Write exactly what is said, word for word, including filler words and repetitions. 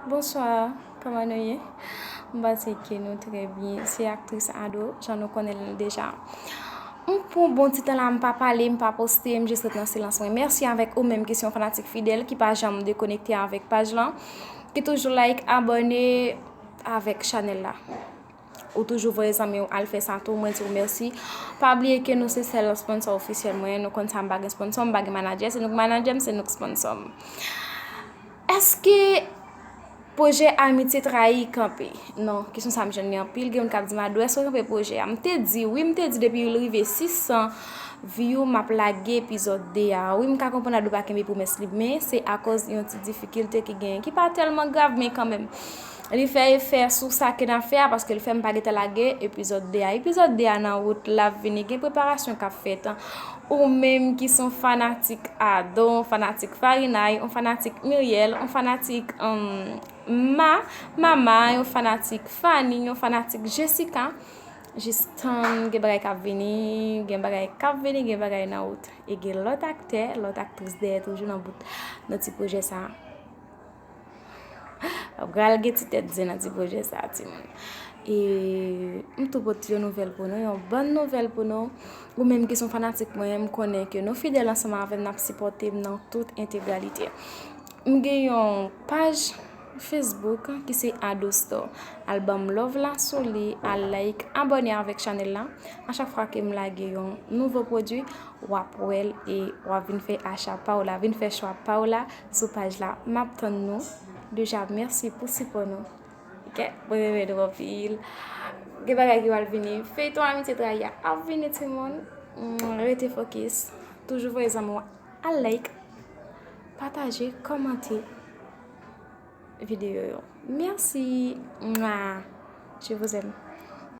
Bonswa, kòman nou ye? M panse ke nou trè byen. Se aktris Ado, jan nou konnen l deja. M pran bon ti tan la, m pa pale, m pa poste, m jis ret nan silans mwen. Mèsi avèk ou menm ki se yon fanatik fidèl, ki pa janm dekonekte avèk paj lan, ki toujou like, abòne avèk chanèl la. Ou toujou voye zanmi w al fè sa tou, mwen di w mèsi. Pa bliye ke nou se sèl sponsò ofisyèl mwen, nou konn sa, m pa gen sponsò, m pa gen manadjè, se nou k manadjè m, se nou k sponsò m. Èske pwojè Amitye Trayi kanpe? Non, kesyon sa m jwenn li anpil, gen moun k ap di m, Ado, èske w kanpe pwojè a? M te di wi, m te di depi l rive sis san view, m ap lage epizòd de a. Wi, m ka konprann Ado pa kenbe pwomès li, men se akòz yon ti difikilte ki genyen, ki pa tèlman grav, men kanmenm. Li fè efè sou sa ke n ap fè a, paske l fè m pa gentan lage epizòd de a. Epizòd de a nan wout, l ap vini, gen preparasyon k ap fèt. Ou menm ki se yon fanatik Ado, yon fanatik Farinay, yon fanatik Miryèl, yon fanatik, um, Ma, Mama, yon fanatik Fanny, yon fanatik Jessica, jis tann, gen bagay k ap vini, gen bagay k ap vini, gen bagay nan wout. E gen lòt aktè, lòt aktris dèyè toujou nan bout, nan ti pwojè sa a. Pral gen ti tèt zen nan ti pwojè sa a, timoun. E m tou pote yon nouvèl pou nou, yon bòn nouvèl pou nou. Ou menm ki se yon fanatik mwen, m konnen ke nou fidèl ansanm avè m, n ap sipòte m nan tout entegralite. M gen yon paj Facebook ki se Ado Store. Al ban m love la sou li, al like, abòne avèk chanèl la. A chak fwa ke m lage yon nouvo pwodui, w ap wè l e w ap vin fè acha pa w la, vin fè chwa pa w la sou paj la. M ap tann nou. Deja, mèsi pou sipò nou. Ok? Mwen renmen nou anpil. Gen bagay ki pral vini. Feyton Amitye Trayi a ap vini, timoun. Mm, rete fokis. Toujou voye zanmi w al like, pataje, kòmante videyo yo. Mèsi. Mwa. Je vous aime.